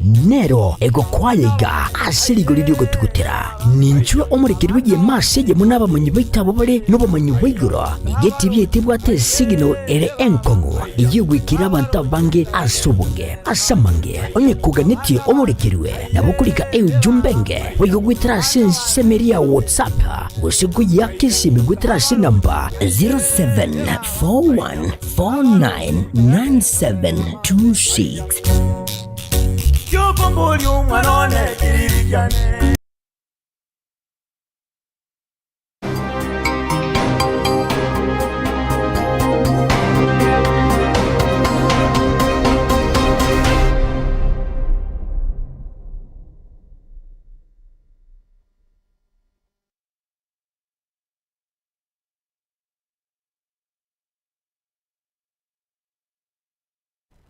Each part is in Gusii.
nero egokwaya iga ase rigori ri'ogotugutera. Ninchwe omorekeri bw'egeema ase eyemo n'abamanyi baito abwo bare nobomanyi bwa igoro. Nigo etibi yaito ebwate esignal ere enkong'u eyio egoikera abanto abange ase obonge. Ase amange, onye koganetie omorekerwe, nabo okorika eujumbe enge boigo goetera ase ensemo eria ya WhatsApp gose koyeaka esimi goetera ase enamba 0741499726. Tiokomboria omwana one kiriri kiane.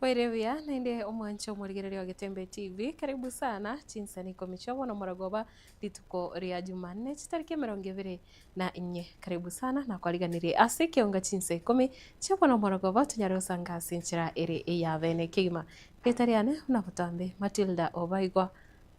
Boire buya naende omwanche omorigereria o Getembe TV, karibu sana chinsani ikomi chia bono morogoba rituko ria Jumanne chitariki emerongo ebere na inye. Karibu sana nakwariganirie ase ekeonga chinsa ikomi chia bono morogoba tonyare gosanga ase enchera ere eya bene kegima. Rieta riane buna botambe Matilda Obaigwa.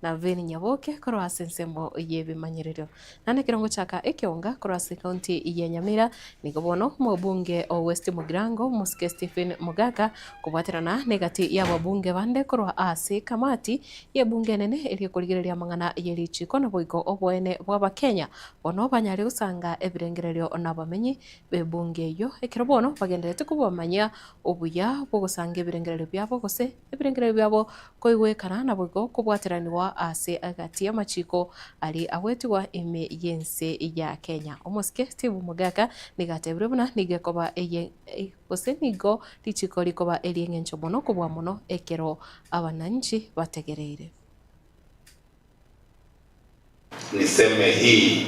Na Veni Nyaboke korwa ase ensemo y'ebimanyererio. Naende ekero ngochaka ekeonga korwa ase ekaunti ya Nyamira, nigo bono omobunge o West Mugirango Omosike Stephen Mogaka kobwaterana negati y'ababunge bande korwa ase ekamati y'ebunge enene eria ekorigereria amang'ana ye richiko naboigo oboene bw'abakenya bono banyare gosanga ebirengererio nabamenyi b'ebunge eyio ekero bono bagendererete kobamanyia obuya bw'ogosanga ebirengererio biabo gose ebirengererio biabo koigwekana naboigo kobwateranigwa ase egati y'amachiko aria agwetigwa ime y'ense ya Kenya. Omosike Steve Mogaka nigo atebire buna nigo ekoba eye gose nigo richiko rikoba eri'engencho mono kobua mono ekero abananchi bategereire. Niseme hii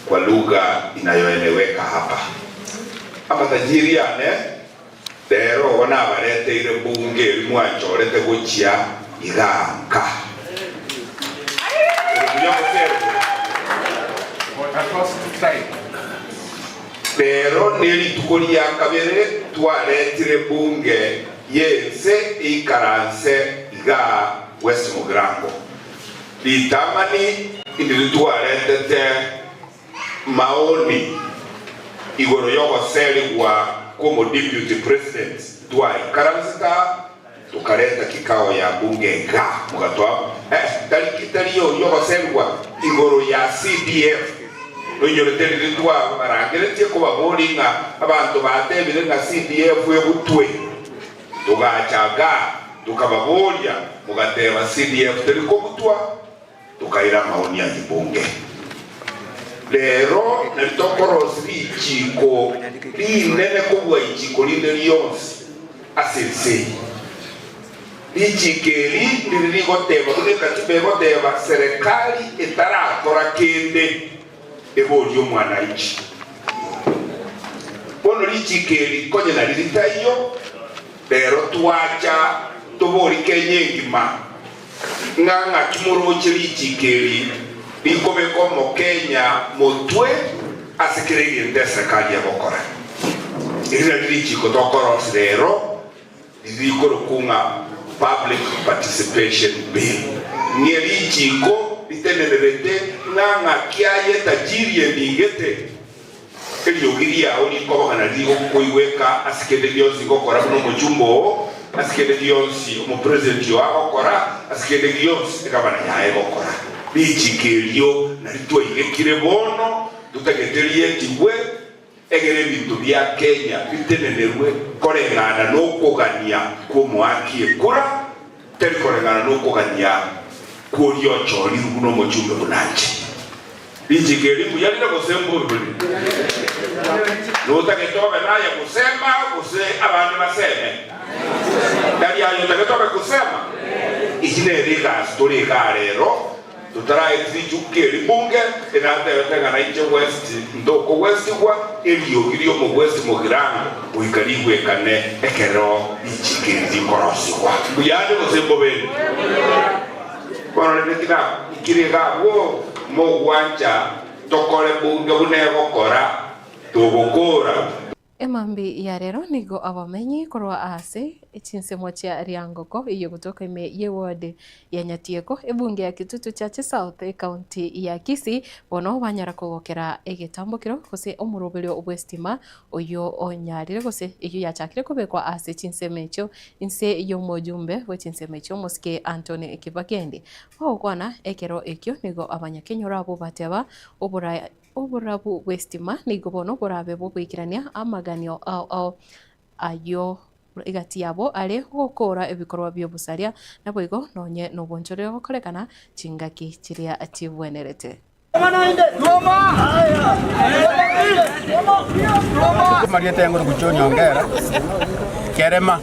kwa lugha inayoeleweka hapa. Amatajiri ane, rero igo nabareteire bunge eria mwanchorete gochia igaa nka. Ere buya gose ere bobe? Rero nerituko ria kabere twaretire bunge y'ense eikaranse igaa West Mugirango. Ritang'ani ndiri twarentete maoni igoro y'ogoserigwa kw'omodeputy president twaikaransete aa tokareta kikao ya bunge iga mogatoa eh, tari tari y'ogoserigwa igoro ya CDF noinyorete riri twabarangeretie kobabori ng'a abanto batebire ng'a CDF ebutwe Togacha igaa, tokababoria, mogateba, CDF teri kobutwa, tokaira amaoni ayio bunge. Rero nari tokorosia richiiko rinene kobua ichiiko rinde rionsi ase ense eye. Richiiko eri ndiri rigoteba buna ekatiba egoteba, serikali etarakora kende eborie omwananchi. Bono richiiko eri konya nari ritaiyo, rero twacha tobori Kenya engima ng'a ng'aki moroche richiiko eri rikobeka omokenya motwe ase kera egento eserekari egokora. Eri nari richiiko tokorosia rero Rikorokwa ng'a Public Participation Bill, ng'e richiiko ritenenerete ng'a ng'aki aye tajiri emingete, eriogi riao rikoba ng'a nari rigokoigweka ase kende gionsi ngokora buna omochumba oo, ase kende gionsi omopresident oo agokora, ase kende gionsi egavana yaye egokora. Richiiko erio nari twaigekire bono, totagete rietigwe. Egere ebinto bia Kenya bitenenerwe koreng'ana nokogania kw'omoaki ekura, tari koreng'ana nokogania kw'oria ochorirwe buna omochumbe buna inche. Richiko eri mbuya rire gose mbobe rire? Notagete obe naye gosema gose abande baseme? Tari aye otagete obe gosema? Eki nere egasi tore igaa rero. Totaraeti richuki eri bunge, enatebete ng'a nainche West ntokogwestigwa, eriogi ri'omogwesti mogirango goika rigwekane ekero richiko eri rikorosigwa. Mbuyande gose mbobe ere? Bono rende ki naikire iga abwo, mogwancha tokore bunge buna egokora, togokora. Emambia ya rero nigo abamenyi korwa aase chinsemo chia Riangoko eyio gotoka ime y'eward ya Nyatieko, ebunge ya Kitutu Chache South, ecounty ya Kisii, bono banyara kogokera egetambokero gose omoroberio bw'estima oyio onyarire gose eyio yachakire kobekwa ase chinsemo echio inse y'omojumbe bwe chinsemo echio omosike Anthony Kibagendi. Bagokwana ekero ekio nigo abanyakenyoro abwo bateba oborai Oborabu bw'esitima nigo bono borabe bogoikerania amaganio ao ao ayio egati yabo are gokoora ebikorwa bi'obosaria, naboigo nonye nobonchoreri gokorekana chingaki chiria chibwenerete. Amarieta y'enguru gochia onyongera, kerema,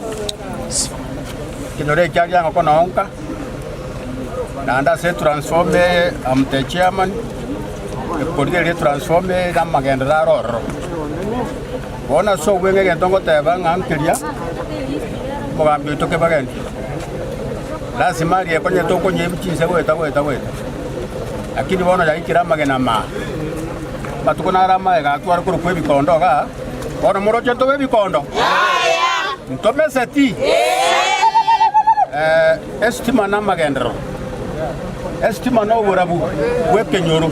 ekenyoro ekia riang'oko nonka, naende ase etransformer eye am the chairman. Ekorigereria etransformer eye na amagenderero are ororo. Bono ase obweng'e egento ngoteba ng'a nkeria, omogambi oito Kebageni, lasima arie konya tokonywa chinse goeta goeta goeta, lakini bono yaikire amagena amaa. Amatuko naro amaega atware korokwa ebikondo igaa, bono moroche ntobe ebikondo? Ntomeseti? Esitima na amagenderero. Esitima noborabu bw'ekenyoro.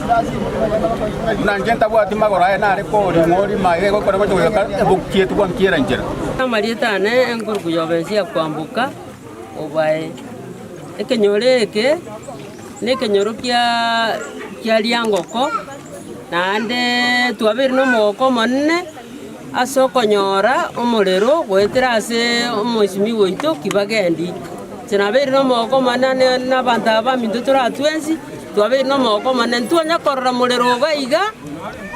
Buna inche ntabwati magoro aye nare koring'wa orima iga egokora gocha goika ebokietwe gwankiera inchera. Amarieta ane enkuruku y'obensi ya kwamboka obae. Ekenyoro eke nekenyoro kia kia riangoko, naende twabeire na omogoko omonene ase okonyora omorero goetera ase omosimigwa oito Kibagendi. Inche nabeire na omogoko omonene na abanto aba baminto tore aa twensi, twabeire na omogoko omonene, ntitwanya korora morero iga iga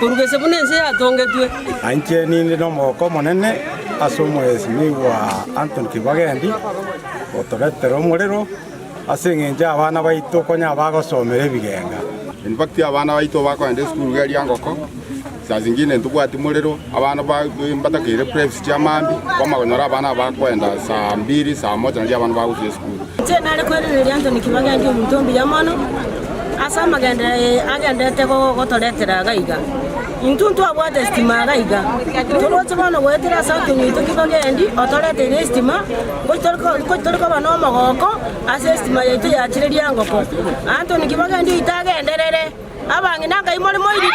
korwa gese buna ense yatongetwe. Na inche ninde nomogoko omonene ase omoesimigwa Anthony Kibagendi otoretera omorero ase engencho abana baito konya bagosomera ebigenga. In fact abana baito bakoenda esukuru iga riangoko, saa zingine ntobwati morero, abana ba mbatakeire preps chia mambia, kwamanya konyora abana aba bakoenda saa mbiri, saa moja nario abana bagochia esukuru. Inche nare koiraneria Anthony Kibagendi omonto mbuya mono ase amagenderero agenderete gotoretera iga iga. Intwe ntwabwate estima iga iga, toroche bono goetera ase Anthony oito Kibagendi otoreteire estima, ngochi tore koba nomogoko ase estima yaito yachire riangoko. Anthony Kibagendi oito agenderere, abang'ina nkai more moiririe.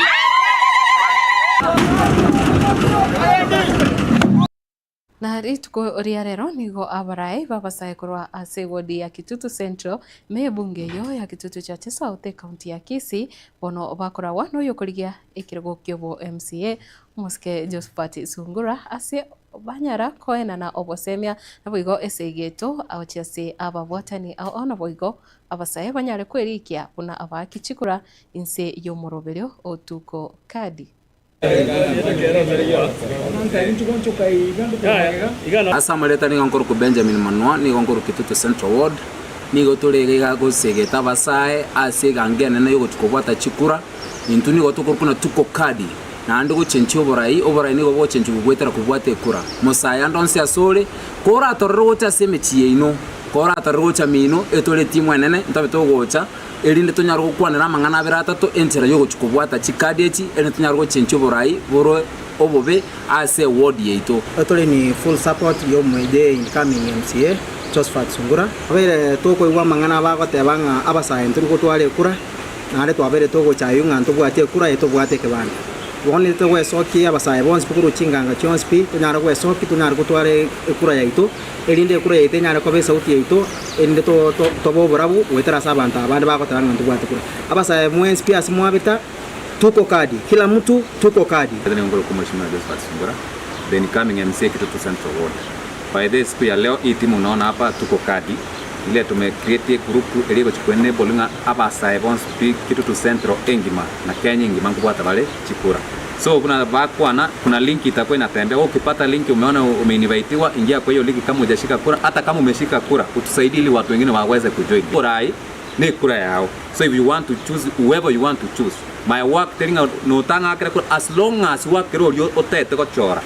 Na rituko ria rero nigo abarai b'abasae korwa ase ewodi ya Kitutu Central ime y'ebunge eyio ya Kitutu Chache South ecounty ya Kisii bono bakoragwa noyokorigia ekerogo kiobo MCA omosike Josphat Sungura ase banyara koenana obosemia naboigo esegi eto agochia ase ababwatani ao naboigo abasae banyare kwerikia buna abaaki chikura inse y'omoroberio o Tuko Kadi. Ase amareta nigo nkorokwa Benjamin Manua, nigo nkorokwa Kitutu Central Ward, nigo tore iga iga gosegeta abasae ase egango enene yogochia kobwata chikura, intwe nigo tokorokwa na tuko kadi, naende gochenchia oborai, oborai nigo bogochenchigwa goetera kobwata ekura. Mosae ande onsi ase ore, koratorere gocha ase emechie yaino, koratorere gocha mino, etore etimu enene, ntobe togocha. erinde tonyare gokwanera amang'ana abere atato enchera y'ogochia kobwata chikadi echi, erinde tonyare gochenchia oborai bore obobe ase eward yaito. Tore ni full support y'omoeje incoming MCA Josphat Sungura. Twabeire tokoigwa amang'ana bagoteba ng'a abasae ntori gotwara ekura, naende twabeire togochaywa ng'a ntobwati ekura eye tobwate ekebande. Bono togwesokia abasae bonsi pi korwa chinganga chionsi pi, tonyare gwesokia tonyare gotwara ekura yaito. erinde ekura yaito enyare koba esauti yaito, erinde tobe oborabu goetera ase abanto abande bagoteba ng'a ntobwate kura. Abasae mwensi pi ase mwabeta, tuko kadi, kila mtu tuko kadi. Nigo nkorokwa Mheshimiwa Josephat Sungura, the incoming MCA Kitutu Central Ward. By the way siku ya leo hii timu unaona hapa tuko kadi ile tume create egroup eria egochi ku enable ng'a abasae bonsi pi Kitutu Central engima na Kenya engima nkobwata bare chikura. So buna bakwana kuna link itakuwa inatembea wewe ukipata link umeona umeinvitiwa ingia kwa hiyo link kama hujashika kura hata kama umeshika kura utusaidie ili watu wengine waweze kujoin orai ne kura yao so if you want to choose whoever you want to choose my work teri ng'a notang'akera kura as long as gwakera oria otete gochora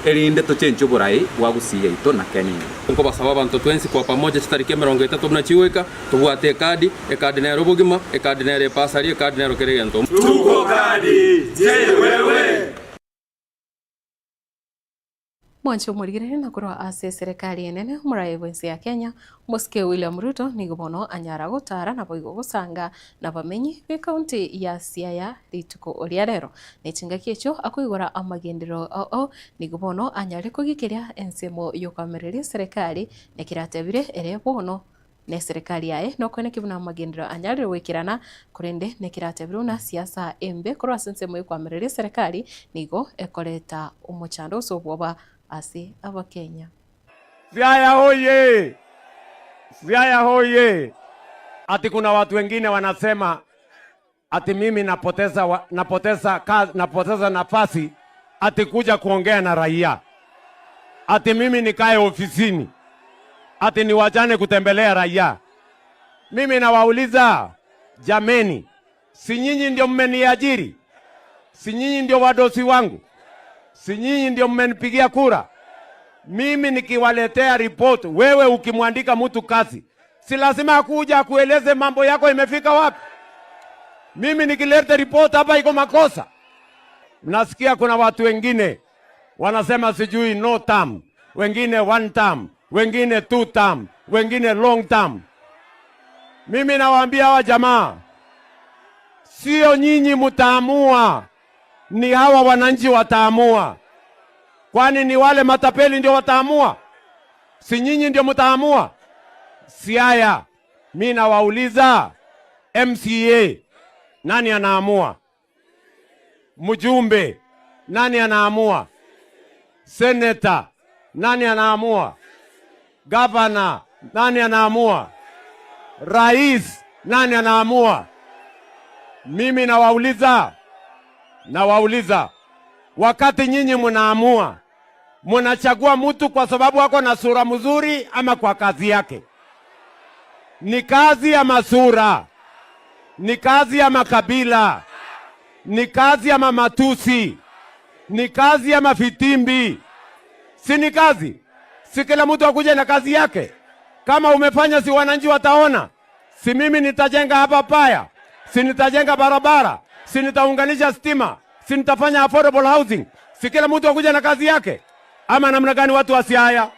erinde tochenche oborai bwa Gusii yaito na Kenya engima. Nkobasaba abanto twensi kwa pamoja chitariki emerongo etato buna chigoika, tobwate ekadi, ekadi nero obogima, ekadi nero epasari, ekadi nero kera egento. Tuko kadi, je wewe? Mwanche omorigereria na korwa ase eserekari enene omoraia bw'ense ya Kenya, Omosike William Ruto nigo bono anyara gotara naboigo gosanga nabamenyi b'ekaunti ya Siaya rituko ria rero. Ne chingaki echio akoigora amagenderero ao nigo bono anyare kogikeria ensemo y'okoamereria eserekari nekero atebire ere bono Neserekari yaye nokoeneki buna amagenderero anyarire goikerana, korende nekero atebire buna siasa embe korwa ase ensemo y'okoamereria eserekari nigo ekoreta omochando gose obwoba ase Abakenya. Siaya hoye! Siaya hoye! Ati kuna watu wengine wanasema ati mimi napoteza, wa, napoteza, ka, napoteza nafasi ati kuja kuongea na raia, ati mimi nikae ofisini, ati niwachane kutembelea raia. Mimi nawauliza jameni, si nyinyi ndio mmeniajiri? Si nyinyi ndio wadosi wangu? Si nyinyi ndio mmenipigia kura? Mimi nikiwaletea ripoti, wewe ukimwandika mtu kazi, si lazima akuja akueleze mambo yako imefika wapi? Mimi nikileta ripoti hapa iko makosa. Mnasikia kuna watu wengine wanasema sijui no term, wengine one term, wengine two term, wengine long term. Mimi nawaambia hawa jamaa, sio nyinyi mtaamua, ni hawa wananchi wataamua. Kwani ni wale matapeli ndio wataamua? Si nyinyi ndio mtaamua? Siaya, mi nawauliza MCA nani anaamua? Mjumbe nani anaamua? Seneta nani anaamua? Gavana nani anaamua? Rais nani anaamua? Mimi nawauliza, nawauliza, wakati nyinyi mnaamua, mnachagua mtu kwa sababu ako na sura mzuri ama kwa kazi yake? Ni kazi ama sura? Ni kazi ya makabila? Ni kazi ya mamatusi? Ni kazi ya mafitimbi? Si ni kazi? Si kila mtu akuje na kazi yake? Kama umefanya, si wananchi wataona? Si mimi nitajenga hapa paya? Si nitajenga barabara? Si nitaunganisha stima? Si nitafanya affordable housing? Si kila mtu akuje na kazi yake? Ama namna gani watu wa Siaya?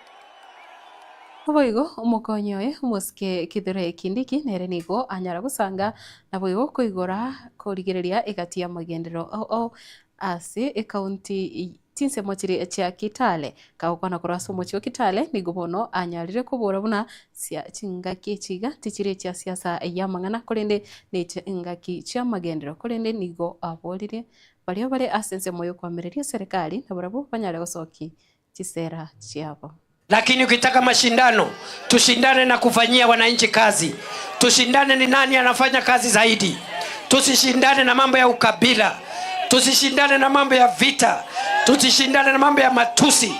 Naboigo omokonyi oye omosike Kithure Kindiki nere nigo anyara gosanga naboigo koigora korigereria egati y'amagenderero ao ao ase ekaunti chinsemo chiria chia Kitale. Kagokwana korwa ase omochie o Kitale nigo bono anyarire kobora buna sia chingaki echi iga tichiri echia siasa y'amang'ana korende neche engaki chi'amagenderero korende nigo aboririe baria bare ase ensemo y'okoamereria eserekari nabarabwo banyare gosokia chisera chiabo. Lakini ukitaka mashindano, tushindane na kufanyia wananchi kazi, tushindane ni nani anafanya kazi zaidi. Tusishindane na mambo ya ukabila, tusishindane na mambo ya vita, tusishindane na mambo ya matusi.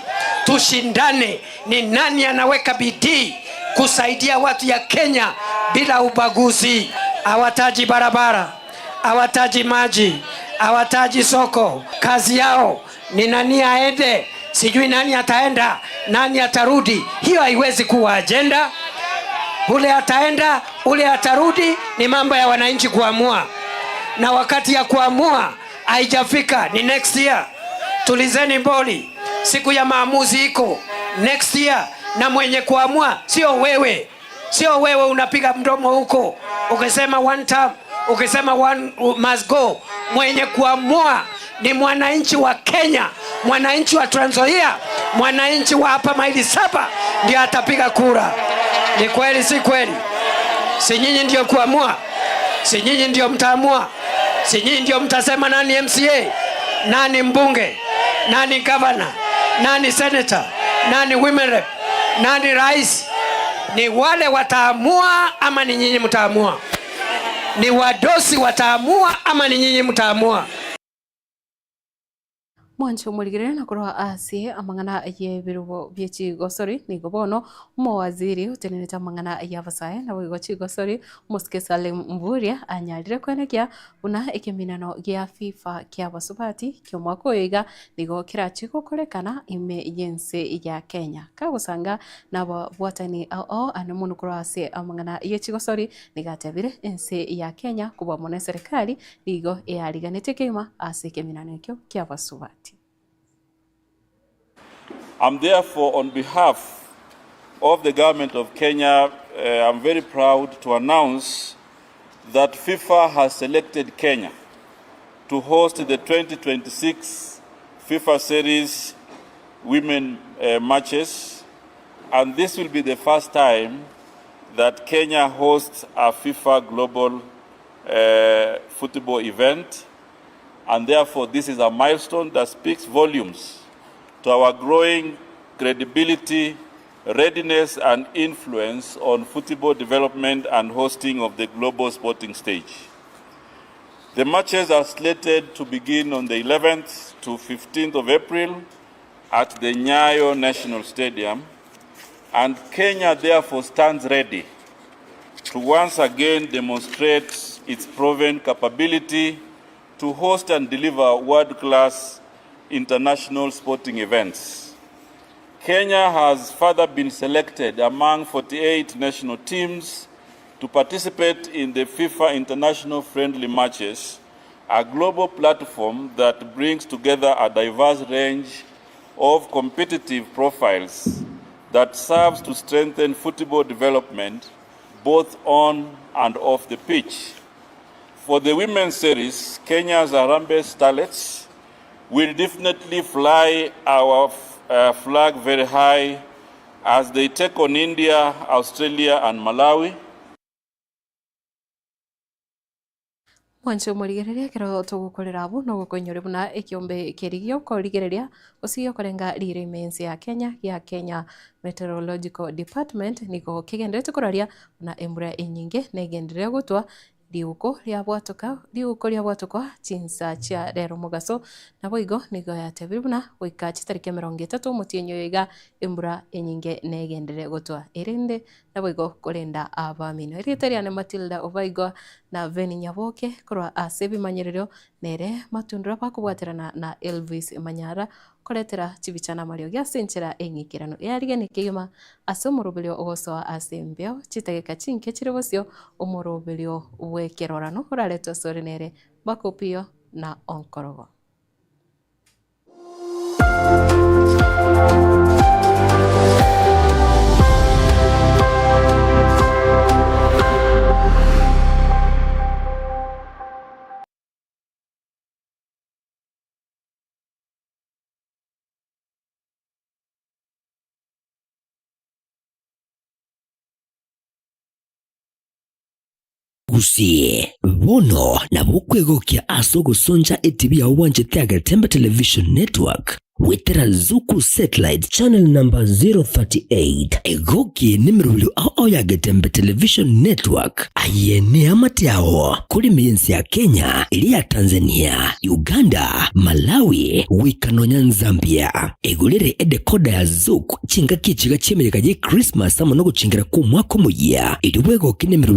Tushindane ni nani anaweka bidii kusaidia watu ya Kenya bila ubaguzi. Hawataji barabara, hawataji maji, hawataji soko. Kazi yao ni nani aende, sijui nani ataenda, nani atarudi. Hiyo haiwezi kuwa ajenda. Ule ataenda, ule atarudi, ni mambo ya wananchi kuamua, na wakati ya kuamua haijafika, ni next year. Tulizeni mboli, siku ya maamuzi iko next year, na mwenye kuamua sio wewe. Sio wewe unapiga mdomo huko ukisema one term, ukisema one must go. Mwenye kuamua ni mwananchi wa Kenya, mwananchi wa Trans Nzoia, mwananchi wa hapa maili 7 ndiye atapiga kura. Ni kweli si kweli? Si nyinyi ndio kuamua? Si nyinyi ndio mtaamua? Si nyinyi ndio mtasema nani MCA, nani mbunge, nani governor, nani senator, nani women rep, nani rais? Ni wale wataamua ama ni nyinyi mtaamua? Ni wadosi wataamua ama ni nyinyi mtaamua? Mwanche omorigereria na korwa ase amang'ana y'ebirobo bie chigosori nigo bono omowaziri otenenete amang'ana y'abasae naboigo chigosori omosike Salim Mvurya anyarire kwenekia buna ekeminano gia FIFA kia abasubati kia omwaka oyo iga nigo kerachi gokorekana ime y'ense ya Kenya. Kagosanga nababwatani ao ao ane mono korwa ase amang'ana y'echigosori nigo atebire ense ya Kenya kobua mono eserekari nigo eariganetie kegima ase ekeminano ekio kia abasubati. I'm therefore, on behalf of the government of Kenya, uh, I'm very proud to announce that FIFA has selected Kenya to host the 2026 FIFA Series women uh, matches, and this will be the first time that Kenya hosts a FIFA global uh, football event, and therefore this is a milestone that speaks volumes to our growing credibility, readiness, and influence on football development and hosting of the global sporting stage. The matches are slated to begin on the 11th to 15th of April at the Nyayo National Stadium, and Kenya therefore stands ready to once again demonstrate its proven capability to host and deliver world-class international sporting events. Kenya has further been selected among 48 national teams to participate in the FIFA International Friendly Matches, a global platform that brings together a diverse range of competitive profiles that serves to strengthen football development both on and off the pitch. For the women's series, Kenya's Harambee Starlets will definitely fly our uh, flag very high as they take on India, Australia, and Malawi. Mwanche omorigereria ekero togokorera abwo nogokoinyore buna ekiombe keria giokorigereria gose giokorenga rire ime ense ya Kenya gia Kenya Meteorological Department nigo kegenderete koraria buna embura enyinge negenderere gotwa Riguko riabwatoka riguko riabwatokwa chinsa chia rero mogaso, naboigo nigo yatebire buna goika chitariki emerongo etato omotienyi oyo iga embura enyinge negenderere gotwa erinde naboigo korenda abamino. Erieta riane Matilda Obaigwa na Venny Nyaboke korwa ase ebimanyererio nere Matundura bakobwaterana na Elvis Manyara Koretera chibicha na amariogi ase enchera eng'ikeranu eariganie kegima ase omoroberio ogosoa ase embeo chidageka chinke chire bosio omoroberio bw'ekerorano oraretwe asore nere Makopio na Onkorogo. Gusii, bono nabo okwegokia ase ogosoncha etibi yao bwanchete Agetembe Television Network goetera Zuku Satellite channel number 038. Egokie nemerobio ao ao ya Getembe Television Network. Aye neamate ao kore ime y'ense ya Kenya, eria ya Tanzania, Uganda, Malawi, goika nonya Nzambia. Egorere edecoder ya Zuku chingaki echiga chi'emeyega ye Christmas amo nogochengera kw'omwaka omoyia, erio bwegokie nemerobio.